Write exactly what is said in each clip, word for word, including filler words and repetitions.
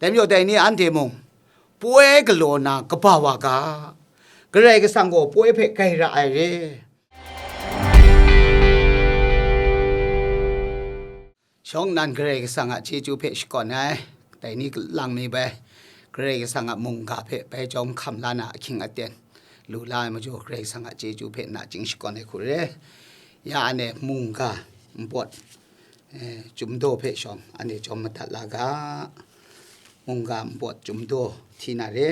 Dai majaw dai ni anhte mung, poi galaw na kaba wa ga, Karai Kasang gaw poi hpe gai ra ai re. Shawng nnan Karai Kasang a chyeju hpe shakawn ai, dai ni lang mi bai, Karai Kasang a mungga hpe bai jawm hkam la na ahkying aten, lu la ai majaw, Karai Kasang a chyeju hpe nachying shakawn ai hku re. Ya anhte mungga npawt, eh, Chyum Daw hpe shawng anhte jawm madat la ga, mungga npawt Chyum Daw hti na re.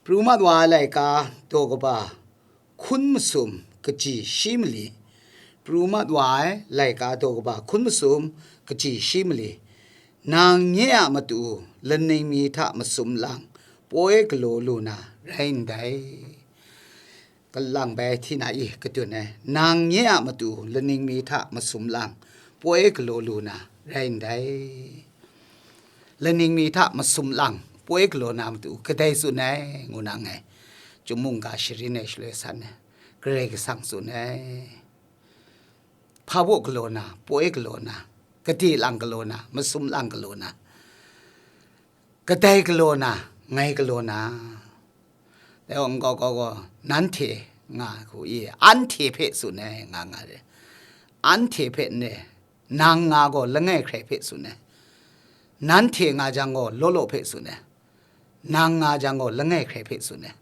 Pru mat wa ai laika daw kaba hkun masum kaji shi mali, pru mat wa ai laika daw kaba hkun masum kaji shi mali, nang nye a matu laning mi hta masum lang poi galaw lu na rai ndai. Kalang bai hti na i kadun ai, nang nye a matu laning mi hta masum lang poi galaw lu na rai ndai. Laning mi hta masum lang poi galaw na matu kadai tsun ai, ngu na nngai. Chyum mungga sharin ai shaloi san ai, Karai Kasang tsun ai. Hpa baw galaw na, poi galaw na, gade lang galaw na, masum lang galaw na, kadai galaw na, ngai galaw na. Dai gaw nkau kau gaw, nanhte nga hku i, anhte hpe tsun ai, nga nga re. Anhte hpe n re, nang nga gaw langai hkrai hpe tsun ai. Nanhte nga jang gaw, law law hpe tsun ai. Nang nga jang gaw, langai hkrai hpe tsun ai.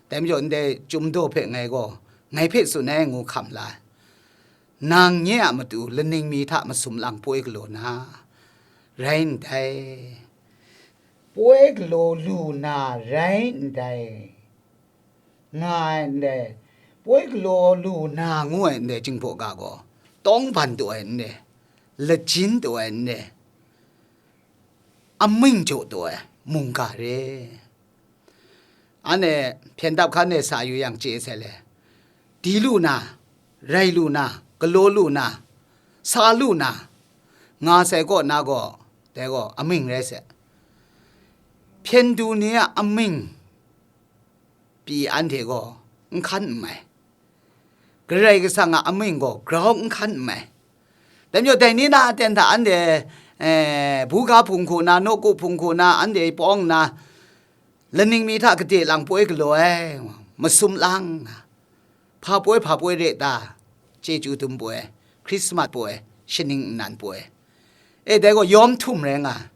Dai majaw, ndai Chyum Daw hpe ngai gaw, ngai hpe tsun ai, ngu hkam la ai. Nang nye a matu laning mi hta masum lang poi galaw na rai ndai. Poi galaw lu na rai ndai, nga ai ndai. Poi galaw lu na ngu ai ndai Jinghpaw ga gaw, tawng ban taw ai ndai, lajin taw ai ndai, aming jaw taw ai mungga re. Anhte hpyen dap hkan e sa yu yang chye sai le, di lu na, rai lu na, galaw lu na, sa lu na, nga sai kaw na gaw, dai gaw aming rai sai. Hpyen du ni a aming pyi anhte gaw n hkan n mai. Karai Kasang a aming gaw grau n hkan n mai. Dai majaw, dai ni na aten hta anhte, eh, buga hpung hku na, nawku hpung hku na, anhte pawng nna, laning mi hta gade lang poi galaw ai, masum lang, hpa poi hpa poi re ta, chyeju dum poi, Hkrismat poi, shaning nnan poi, e, dai gaw yawm htum rai nga ai.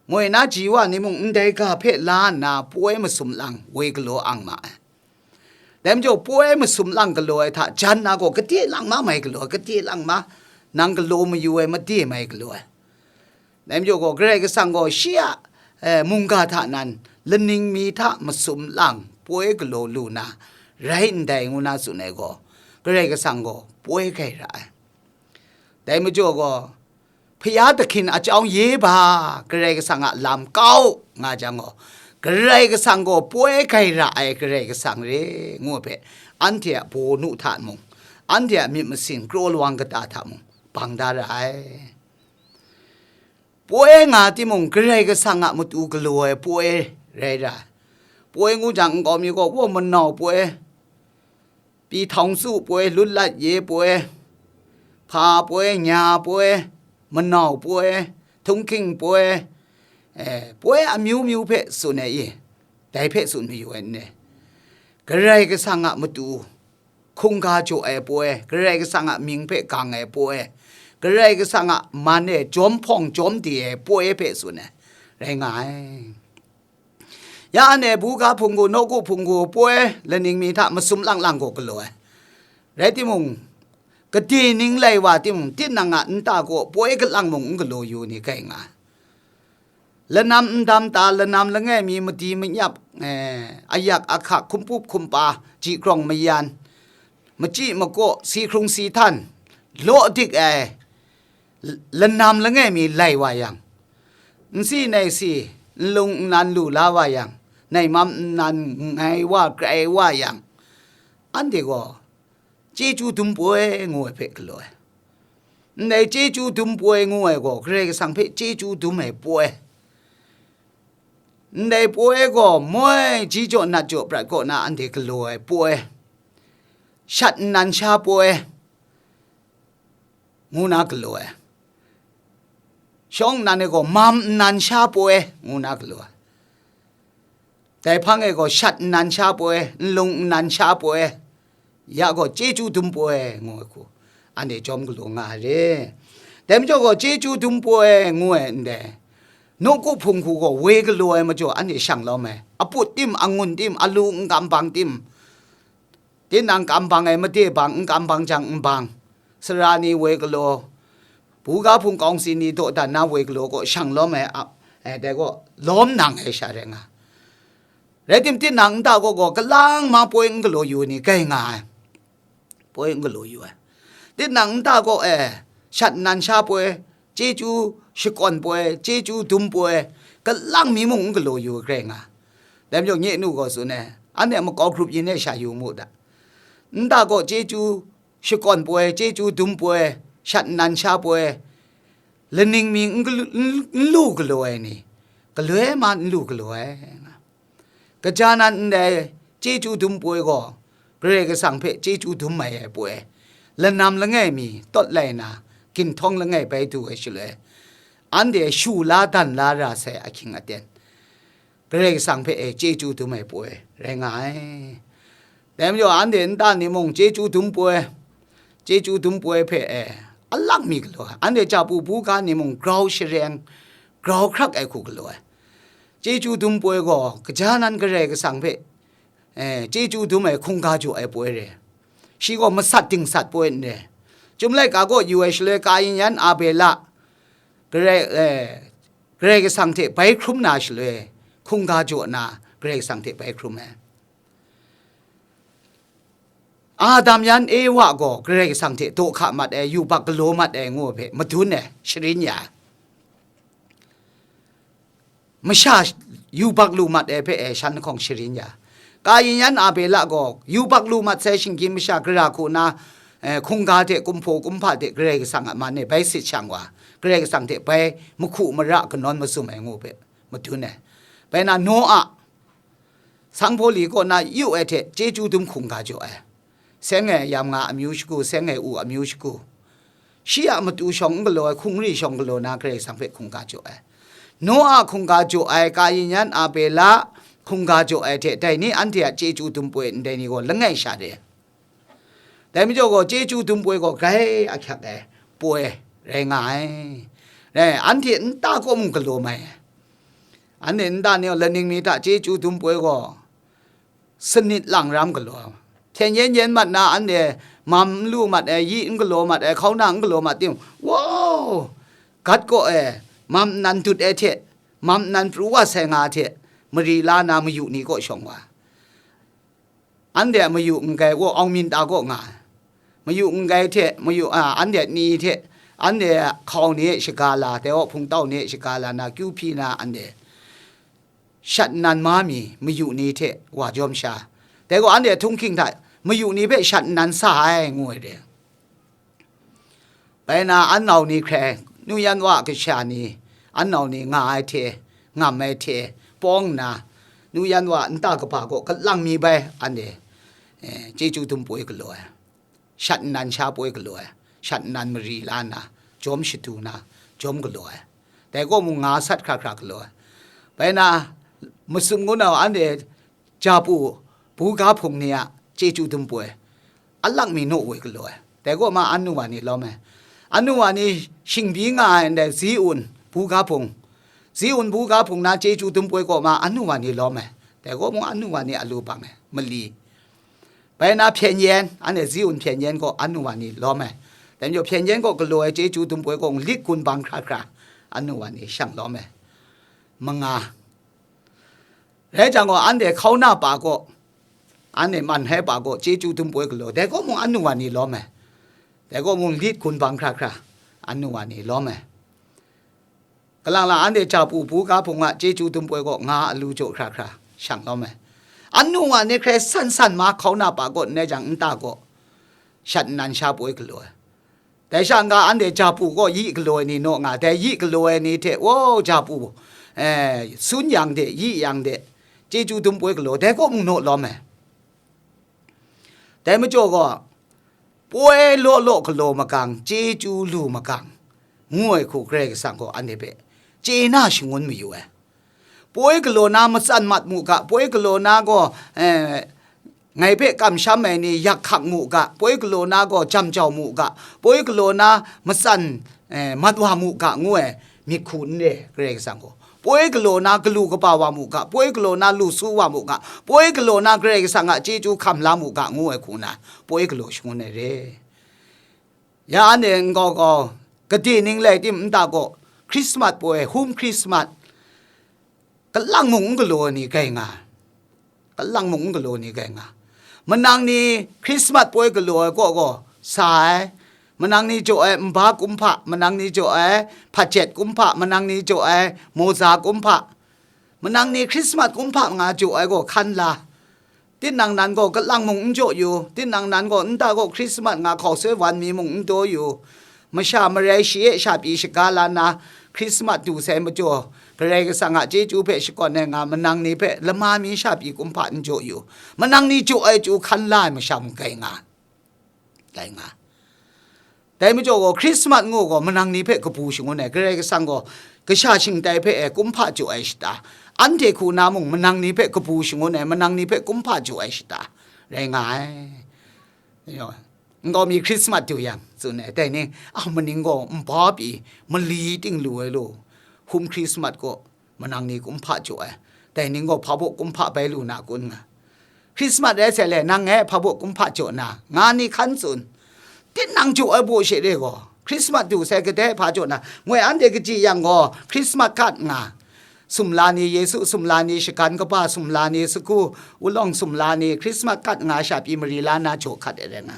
Moi na ji wa ni mung ndai ga hpe la nna poi masum lang woi galaw ang ma ai. Dai majaw, poi masum lang galaw ai hta jan na gaw, gade lang ma mai galaw ai, gade lang ma, nang galaw mayu ai, made mai galaw ai. Dai majaw gaw, Karai Kasang gaw shi a, eh, mungga hta nan laning mi hta masum lang poi galaw lu na rai ndai, ngu na tsun ai gaw, Karai Kasang gaw poi gai ra ai. Dai majaw gaw, Hpaya dahkyin a chyawng ye ba, Karai Kasang a lam kau nga jang gaw, Karai Kasang gaw poi gai ra ai Karai Kasang re, ngu ai hpe, anhte a bawnu hta mung, anhte a myit masin kraw lawang kata hta mung, bang da ra ai. Poi nga timung, Karai Kasang a matu galaw ai poi rai ra ai. Poi ngu jang, nkau mi gaw, wa manau poi, pyi htawng su poi, lut lat ye poi, hpa poi, nya poi, manau poi, htunghking poi, eh, poi amyu myu hpe tsun ai i, dai hpe tsun mayu ai n re? Karai Kasang a matu hkungga jaw ai poi, Karai Kasang a mying hpe gang ai poi, Karai Kasang a man e jawm hpawng jawm de ai poi hpe tsun ai, rai nga ai. Ya anhte buga hpunggu, nawku hpunggu poi laning mi hta masum lang lang gaw galaw ai. Rai timung, gade ning lai wa timung, tinang a nta gaw poi kalang mung n galaw yu ni gai nga ai. Lanam ndam ta, lanam langai mi madi manyap, eh, ayak ahkak, hkumpup hkumpa, ji grawng mayan, machyi makaw, si hkrung si htan, law dik ai, l-, lanam langai mi lai wa yang, nsi nai si, nlung nnan lu la wa yang, nai mam nnan ngai wa grai wa yang, anhte gaw chyeju dum poi ngu ai hpe galaw ai. Ndai chyeju dum poi ngu ai gaw, Karai Kasang hpe chyeju dum ai poi. Ndai poi gaw moi ji jaw nat jaw prat kaw na anhte galaw ai poi, shat nnan sha poi, ngu na galaw ai. Shawng nnan e gaw mam nnan sha poi ngu na galaw ai. Dai hpang e gaw shat nnan sha poi, nlung nnan sha poi, ya gaw chyeju dum poi ngu ai hku, anhte jawm galaw nga ai re. Dai majaw gaw chyeju dum poi ngu ai ndai, nawku hpung hku gaw woi galaw ai majaw anhte shang lawm ai. Aput tim, angun tim, alu n kam bang tim, tinang kam bang ai made bang, n kam bang jang n bang, sara ni woi galaw, buga hpung kawngsi ni dawdan na woi galaw gaw shang lawm ai, a, e, dai gaw lawm nang ai sha rai nga. Rai tim, tinang nta gaw gaw kalang ma poi n galaw yu ni gai nga ai, poi n galaw yu ai. Tinang nta gaw e, shat nnan sha poi, chyeju shakawn poi, chyeju dum poi, kalang mi mung n galaw yu ai rai nga. Dai majaw nye nu gaw tsun ai, anhte makau grup yin e sha yu mu da. Nta gaw chyeju shakawn poi, chyeju dum poi, shat nnan sha poi, laning mi n galu-, n, n lu galaw ai ni, galoi ma n lu galaw ai nga. Kaja nan ndai chyeju dum poi gaw, Karai Kasang hpe chyeju dum mai ai poi, lanam langai mi tawt lai na, ginhtawng langai bai du ai shaloi, anhte shu la dan la ra sai ahkying aten, Karai Kasang hpe e chyeju dum ai poi rai nga ai. Dai majaw anhte nta ni mung chyeju dum poi, chyeju dum poi hpe e alak mi galaw ai. Anhte japu buga ni mung grau shareng, grau hkrak ai hku galaw ai. Chyeju dum poi gaw kaja nan Karai Kasang hpe, e, chyeju dum ai hkungga jaw ai poi re. Shi gaw masat dingsat poi n re. Chyum laika kaw yu ai shaloi Kayin yan Abela, Karai, e, Karai Kasang hte bai hkrum na shaloi, hkungga jaw na Karai Kasang hte bai hkrum ai. Adam yan Ewa gaw Karai Kasang hte daw hka mat ai, yubak galaw mat ai ngu hpe madun ai, sharin ya ai. Masha yubak lu mat ai hpe e shan lahkawng sharin ya ai. Kayin yan Abela gaw yubak lu mat sai shinggyim masha gara hku na, e, hkungga hte kumhpaw kumhpa hte Karai Kasang a man e bai sit shang wa, Karai Kasang hte bai mahku mara kanawn mazum ai ngu hpe madun ai. Bai na Noa, sanghpaw li kaw na yu ai hte chyeju dum hkungga jaw ai. Seng e yam nga amyu shagu, seng e u amyu shagu. Shi a matu shawng n galaw ai, hkungri shawng galaw na Karai Kasang hpe hkungga jaw ai. Noa hkungga jaw ai, Kayin yan Abela hkungga jaw ai hte dai ni anhte a chyeju dum poi ndai ni gaw langai sha re. Dai majaw gaw chyeju dum poi gaw grai ahkyak ai poi rai nga ai. Rai, anhte nta kaw mung galaw mai ai. Anhte nta ni gaw laning mi hta chyeju dum poi gaw sanit lang ram galaw. Hpyen yen yen mat na anhte mam n lu mat ai, yi n galaw mat ai, hkauna n galaw mat timung, wow! Gat kaw e mam nnan dut ai hte, mam nnan pru wa sai nga hte, mari la na mayu ni kaw shawng wa. Anhte a mayu n-gai gaw Aung Min ta kaw nga ai. Mayu n-gai hte, mayu, a, anhte ni hte, anhte a hkau ni e shaga la, dai gaw hpungtau ni e shaga la na, kyu hpyi na anhte shat nnan ma mi mayu ni hte wa jawm sha. Dai gaw anhte htunghking hta mayu ni hpe shat nnan sa ai, ngu ai re. Bai na, an nau ni hkrai, nu yan wa kasha ni, an nau ni nga ai hte, ngam ai hte, pawng nna, nu yan wa nta kaba kaw kalang mi bai, anhte, eh, chyeju dum poi galaw ai, shat nnan sha poi galaw ai, shat nnan mari la nna, jawm shadu na, jawm galaw ai. Dai kaw mung nga sat hkra hkra galaw ai. Bai na, masum ngu nau anhte, japu, buga hpung ni a chyeju dum poi, alak mi naw woi galaw ai. Dai kaw ma, anu wa ni lawm ai. Anu wa ni shingbyi nga ai ndai, Ziun buga hpung, Ziun buga hpung na chyeju dum poi kaw ma, anu wa ni lawm ai. Dai kaw mung, anu wa ni alu bang ai, mali. Bai na, hpyen yen, anhte Ziun hpyen yen kaw anu wa ni lawm ai. Dai majaw, hpyen yen kaw galaw ai chyeju dum poi kaw lit gun bang hkra hkra, anu wa ni shang lawm ai. Manga. Rai jang gaw, anhte hkauna pa kaw, anhte man hai pa kaw, chyeju dum poi galaw, dai kaw mung anu wa ni lawm ai. Dai kaw mung lit gun bang hkra hkra, anu wa ni lawm ai. Kalang lang anhte japu buga hpung a chyeju dum poi kaw nga alu jaw hkra hkra, shang lawm ai. Anu wa ni hkrai san san ma hkauna pa kaw n rai jang nta kaw, shat nnan sha poi galaw ai. Dai sha n-ga, anhte japu kaw yi galaw ai ni naw nga, dai yi galaw ai ni hte, wow, japu, eh, sun yang de, yi yang de, chyeju dum poi galaw, dai kaw mung naw lawm ai. Dai majaw gaw, poi law law galaw magang, chyeju lu magang, ngu ai hku Karai Kasang gaw anhte hpe chye na shangun mayu ai. Poi galaw na matsan mat mu ga, poi galaw na gaw, eh, ngai hpe kamsham ai ni yak hkak mu ga, poi galaw na gaw jam jau mu ga, poi galaw na matsan, eh, mat wa mu ga, ngu ai myit hku n re Karai Kasang gaw. Poi galaw na galu kaba wa mu ga, poi galaw na lu su wa mu ga, poi galaw na Karai Kasang a chyeju hkam la mu ga, ngu ai hku na, poi galaw shangun ai re. Ya anhte nkau kau, gade ning lai tim nta gaw, Hkrismat poi, hum Hkrismat, kalang mung n galaw ai ni gai nga, kalang mung n galaw ai ni gai nga. Manang ni Hkrismat poi galaw ai kaw gaw sa ai, manang ni jaw ai nba kumhpa, manang ni jaw ai hpajet kumhpa, manang ni jaw ai moza kumhpa, manang ni Hkrismat kumhpa nga jaw ai gaw hkan la. Tinang nan gaw kalang mung n jaw yu, tinang nan gaw nta gaw Hkrismat nga hkau soi wan mi mung n daw yu. Masha marai shi e sha pyi shaga la na, Hkrismat du sai majaw, Karai Kasang a chyeju hpe shakawn ai nga manang ni hpe lama mi sha pyi kumhpa n jaw yu. Manang ni jaw ai chyu hkan la ai masha mung gai nga. Gai nga. Dai majaw gaw, Hkrismat ngu gaw, manang ni hpe kabu shangun ai, Karai Kasang gaw, kasha shingtai hpe e kumhpa jaw ai shata, anhte hku na mung, manang ni hpe kabu shangun ai, manang ni hpe kumhpa jaw ai shata, rai nga ai. Yo, nkau mi Hkrismat du yang, tsun ai, dai ni, a maning gaw, nba pyi, mali ting lu ai law, hkum Hkrismat gaw, manang ni kumhpa jaw ai, dai ning gaw hpa baw kumhpa bai lu na kun nga. Hkrismat rai sai le, nang e hpa baw kumhpa jaw na, nga ni hkan tsun. Tinang jaw ai baw she re gaw, Hkrismat du sai kadai hpa jaw na, ngoi anhte kaji yang gaw, Hkrismat kat nga. Sumla ni, Yesu sumla ni, shagan kaba sumla ni, sagu, wulawng sumla ni, Hkrismat kat nga sha pyi mari la na jaw hkat ai rai nga.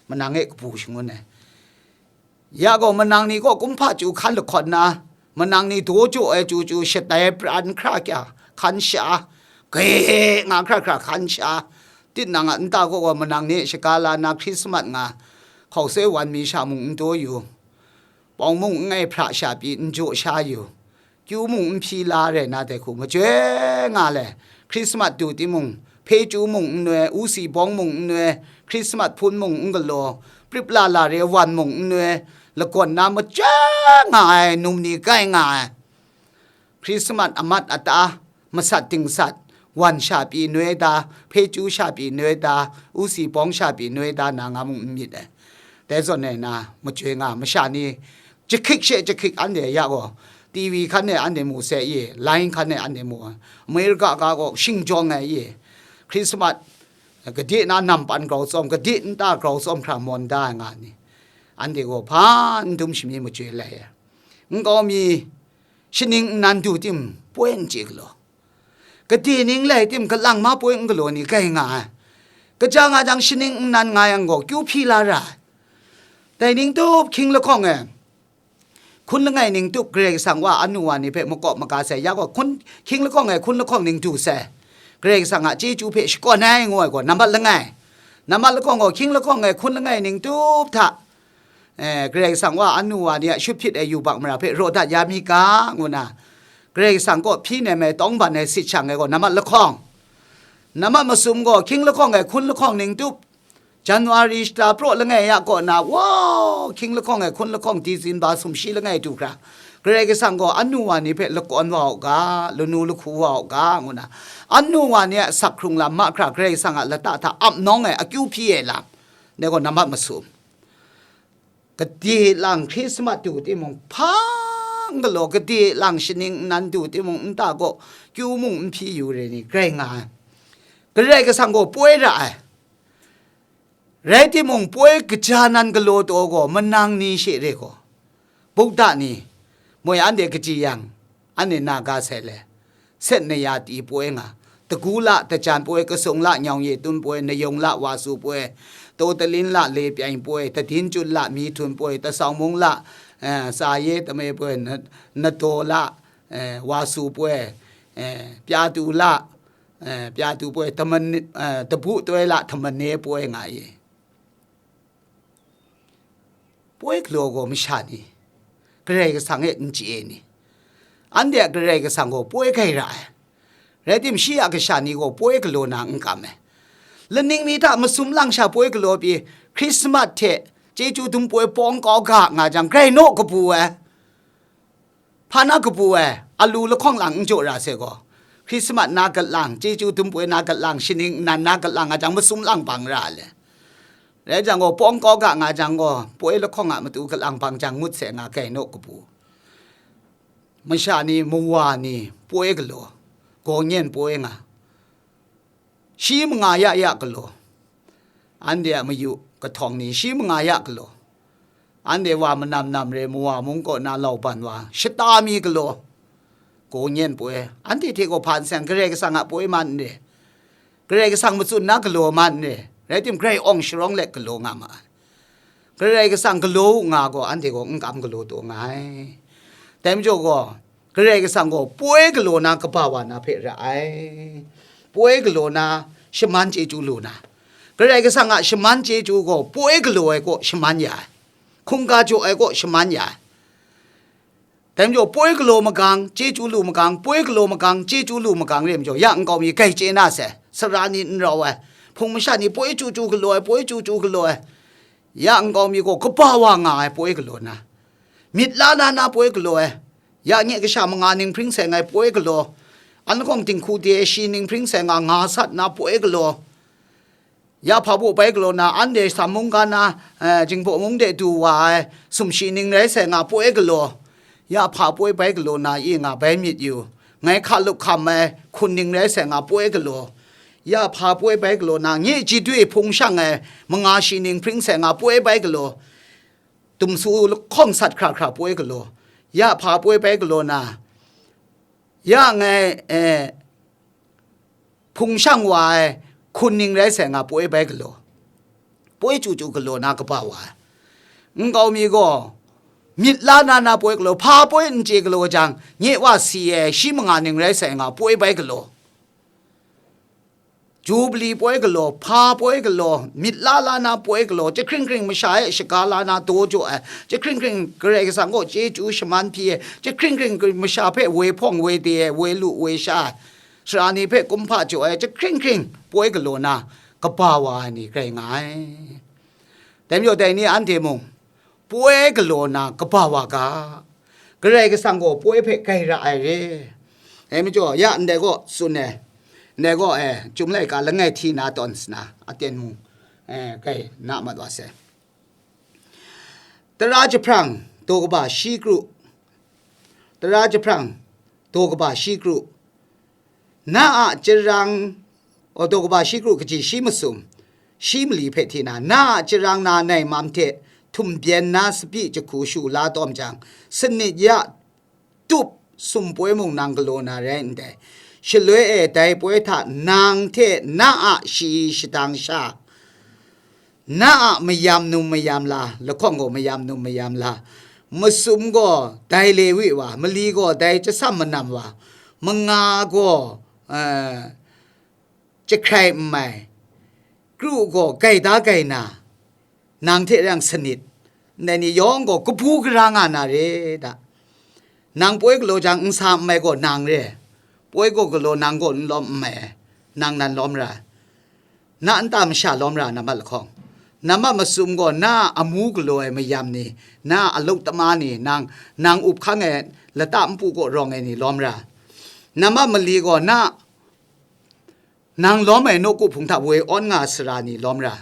Manang e kabu shangun ai. Ya gaw, manang ni gaw kumhpa chyu hkan lahkawn na, manang ni daw jaw ai chyu chyu shatai pran hkra kya hkan sha, ge nga hkra hkra hkan sha, tinang a nta gaw gaw manang ni shaga la na Hkrismat nga, hkau soi wan mi sha mung n daw yu, pawng mung n ngai hpra sha pyi n jaw sha yu, kyu mung n hpyi la rai na dai hku machyoi nga le, Hkrismat du timung, hpe chyu mung n noi, usi bawng mung n noi, Hkrismat hpun mung n galaw, prip la la re wan mung n noi, lagawn na machyoi nga ai num ni kai nga ai. Hkrismat amat ata, masat dingsat, wan sha pyi noi da, hpe chyu sha pyi noi da, usi bawng sha pyi noi da na nga mung n myit ai. Dai zawn e na, machyoi nga masha ni, jahkik she jahkik anhte ya gaw, T V hkan e anhte mu sai i, line hkan e anhte mu ai, America ga gaw shing jawng ai i, Hkrismat gade na nampan grau tsawm, gade nta grau tsawm hkra mawn da ai nga ni, anhte gaw hpa n dum shami machyoi lai ai. Nkau mi, shaning nnan du tim, poi n chye galaw. Gade ning lai tim, kalang ma poi n galaw ni gai nga ai. Kaja nga jang, shaning nnan nga yang gaw, kyu hpyi la ra ai. Dai ning tup hkying lahkawng e, hkun langai ning tup Karai Kasang wa anu wa ni hpe makawp maga sai, ya gaw hkun, hkying lahkawng e hkun lahkawng ning du sai, Karai Kasang a chyeju hpe shakawn ai ngu ai gaw, nambat langai. Nambat lahkawng gaw, hkying lahkawng e hkun langai ning tup hta, eh, Karai Kasang wa anu wa ni a shut hpyit ai yubak mara hpe raw dat ya mi ga, ngu na, Karai Kasang kaw hpyi nem ai tawng ban ai sit shang ai gaw, nambat lahkawng. Nambat masum gaw, hkying lahkawng e hkun lahkawng ning tup, January shata praw langai ya kaw na, wa, hkying lahkawng e hkun lahkawng December sumshi langai du hkra, Karai Kasang gaw anu wa ni hpe lakawn wa u ga, lanu lahku wa u ga, ngu na, anu wa ni a sak hkrung lam mahkra Karai Kasang a lata hta ap nawng ai akyu hpyi ai lam, dai gaw nambat masum. Gade lang Hkrismat du timung, hpa n galaw, gade lang shaning nnan du timung, nta gaw kyu mung n hpyi yu re ni, grai nga ai. Karai Kasang gaw poi ra ai. Rai timung, poi kaja nan galaw taw gaw, manang ni she re gaw, Buddha ni, moi anhte kaji yang, anhte na ga sai le, set naya ti poi nga, tagu la, tajan poi, kasung la, nyawng ye tun poi, nayawng la, wa su poi, to talin la, le pyai poi, tadin chun la, mi htun poi, tasawng mung la, eh, sa ye tame poi, na, nadaw la, eh, wa su poi, eh, pya tu la, eh, pya tu poi, taman, eh, tabu toi la, tamane poi nga ye. Poi galaw gaw masha ni, Karai Kasang e n chye ni, anhte a Karai Kasang gaw poi grai ra ai. Rai tim, shi a kasha ni gaw poi galaw na n kam ai. Laning mi hta masum lang sha poi galaw pyi, Hkrismat hte chyeju dum poi pawng kau ga nga jang, grai naw kabu ai. Hpa na kabu ai, alu lahkawng lang n jaw ra se gaw, Hkrismat na gat lang, chyeju dum poi na gat lang, shaning nnan na gat lang nga jang, masum lang bang ra le. Rai jang gaw, pawng kau ga nga jang gaw, poi lahkawng a matu gat lang bang jang ngut se nga, gai naw kabu. Masha ni, mawa ni, poi galaw, gaw nyen poi nga. Shi manga ya ya galaw, anhte a mayu kahtawng ni shi manga ya galaw, anhte wa manam nam re, mawa mung kaw na lauban wa, shata mi galaw, gaw nyen poi, anhte hte gaw hpa n seng, Karai Kasang a poi man n re, Karai Kasang matsun na galaw man n re, rai tim, Karai awng sharawng let galaw nga ma ai. Karai Kasang galaw u nga gaw, anhte gaw n kam galaw taw nga ai. Dai majaw gaw, Karai Kasang gaw poi galaw na kaba wa na hpe ra ai. Poi galaw na shaman chyeju lu na. Karai Kasang a shaman chyeju gaw poi galaw ai kaw shaman ya ai. Hkungga jaw ai kaw shaman ya ai. Dai majaw, poi galaw magang, chyeju lu magang, poi galaw magang, chyeju lu magang re majaw, ya nkau mi gai chye na sai, sara ni n rau ai, hpung masha ni poi chyu chyu galaw ai, poi chyu chyu galaw ai, ya nkau mi gaw kaba wa nga ai poi galaw na, myit la na na poi galaw ai, ya nye kasha manga ninghpring sai nga ai poi galaw, an lahkawng dinghku de ai shi ninghpring sai nga nga sat na poi galaw, ya hpa baw bai galaw na, anhte Sam mungga na, eh, Jinghpaw mung de du wa ai sumshi ning rai sai nga poi galaw, ya hpa poi bai galaw na, i nga bai myit yu, ngai hka lup hkam ai hkun ning rai sai nga poi galaw, ya hpa poi bai galaw na, nye ji dui hpung shang ai manga shi ninghpring sai nga poi bai galaw, dumsu lahkawng sat hkra hkra poi galaw, ya hpa poi bai galaw na, ya ngai, eh, hpung shang wa ai hkun ning rai sai nga poi bai galaw, poi chyu chyu galaw na kaba wa ai. Nkau mi gaw myit la na na poi galaw, hpa poi n chye galaw jang, nye wa si ai shi manga ning rai sai nga poi bai galaw, Jubli poi galaw, hpa poi galaw, myit la la na poi galaw, jahkring hkring masha e shaga la na daw jaw ai, jahkring hkring Karai Kasang kaw chyeju shaman hpyi ai, jahkring hkring masha hpe woi hpawng woi de ai, woi lu woi sha ai, sara ni hpe kumhpa jaw ai, jahkring hkring poi galaw na kaba wa ai ni rai nga ai. Dai majaw dai ni anhte mung, poi galaw na kaba wa ga, Karai Kasang gaw poi hpe gai ra ai re. Dai majaw, ya ndai gaw tsun ai, ndai gaw, eh, Chyum laika langai hti na tawn sana, aten mung, eh, gai na mat wa sai. Tara jahprang daw kaba shi kru, tara jahprang daw kaba shi kru, na a jahprang, o, daw kaba shi kru kaji shi masum, shi mali hpe hti na, na a jahprang na nai mam hte htum byen na sapyi jahku shu la tawm jang, sanit ya tup sum poi mung nang galaw na rai ndai. Shaloi e dai poi hta nang hte na a shayi shadang sha, na a mayam num mayam la, lahkawng gaw mayam num mayam la, masum gaw dai Lewi wa, mali gaw dai chyasam manam wa, manga gaw, eh, jahkrai n mai, kru gaw gaida gai na, nang hte rang sanit, ndai ni yawng gaw kabu gara nga na re da. Nang poi galaw jang n sa n mai gaw nang re, poi gaw galaw nang gaw n lawm n mai, nang nan lawm ra, na nta masha lawm ra, nambat lahkawng, nambat masum gaw na amu galaw ai mayam ni, na aluk tama ni, nang, nang up hkang ai lata npu kaw rawng ai ni lawm ra, nambat mali gaw na nang lawm ai nawku hpung hta woi awn nga sara ni lawm ra,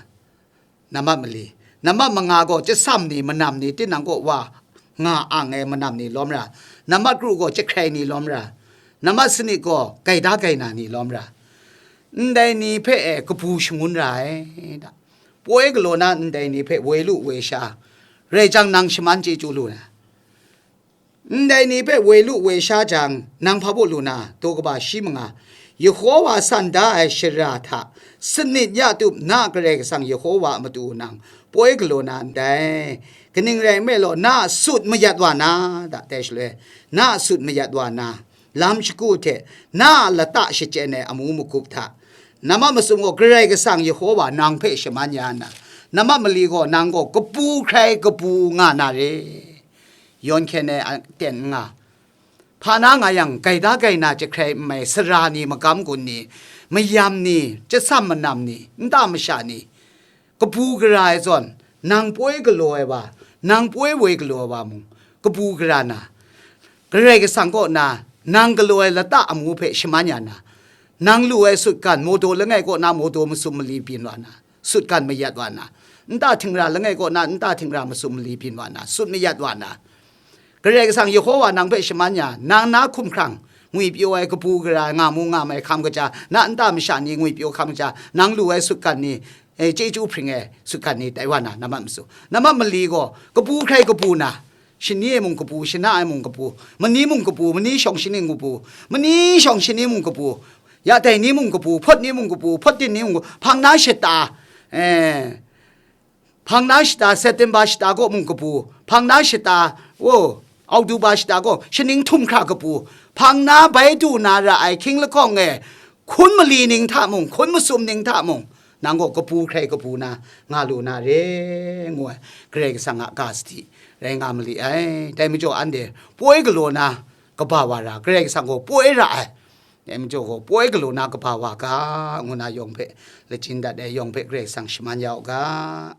nambat mali, nambat manga gaw chyasam ni, manam ni, tinang kaw wa nga ang ai manam ni lawm ra, nambat kru gaw jahkrai ni lawm ra, nambat sanit gaw gaida gai na ni lawm ra, ndai ni hpe e kabu shangun ra ai da. Poi galaw na ndai ni hpe woi lu woi sha, rai jang nang shaman chyeju lu na. Ndai ni hpe woi lu woi sha jang, nang hpa baw lu na, daw kaba shi manga, Yehowa san da ai shara hta, sanit ya tup na Karai Kasang Yehowa a matu nang poi galaw na ndai. Kaning rai nme law, na a sut mayat wa na, da, dai shaloi, na a sut mayat wa na, lam shagu hte na a lata shachyen ai amu magup hta, nambat masum gaw Karai Kasang Yehowa nang hpe shaman ya nna, nambat mali gaw nang gaw kabu hkrai kabu nga na re. Yawn hkyen ai aten n nga. Hpa na nga yang, gaida gai na jahkrai n mai sara ni, magam gun ni, mayam ni, chyasam manam ni, nta masha ni, kabu gara ai zawn, nang poi galaw ai wa, nang poi woi galaw ai wa mung, kabu gara na, Karai Kasang kaw na, nang galaw ai lata amu hpe shaman ya na, nang lu ai sutgan, mawdaw langai kaw na mawdaw masum mali byin wa na, sutgan mayat wa na, nta htingra langai kaw na nta htingra masum mali byin wa na, sut mayat wa na, Karai Kasang Yehowa nang hpe shaman ya, nang na hkumhkrang, ngwipyaw ai kabu gara nga mu nga mai hkam kaja, na nta masha ni ngwipyaw hkam kaja, nang lu ai sutgan ni, eh, chyeju hpring ai sutgan ni tai wa na, nammat masu. Nammat mali gaw, kabu hkrai kabu na, shani e mung kabu, shana e mung kabu, mani mung kabu, mani shawng shani mung kabu, mani shawng shani mung kabu, ya dai ni mung kabu, hpawt ni mung kabu, hpawt din ni mung kabu, hpang na shata, eh, hpang na shata, September shata gaw mung kabu, hpang na shata, o, Oktoba shata gaw shaning htum hkra kabu, hpang na bai du na ra ai hkying lahkawng e, hkun mali ning hta mung, hkun masum ning hta mung, nang gaw kabu hkrai kabu na nga lu na re, ngu ai Karai Kasang a ga sadi rai nga mali ai. Dai majaw anhte poi galaw na kaba wa ra, Karai Kasang gaw poi ra ai. Dai majaw gaw poi galaw na kaba wa ga, ngu na yawng hpe lachin dat ai, yawng hpe Karai Kasang shaman ya u ga.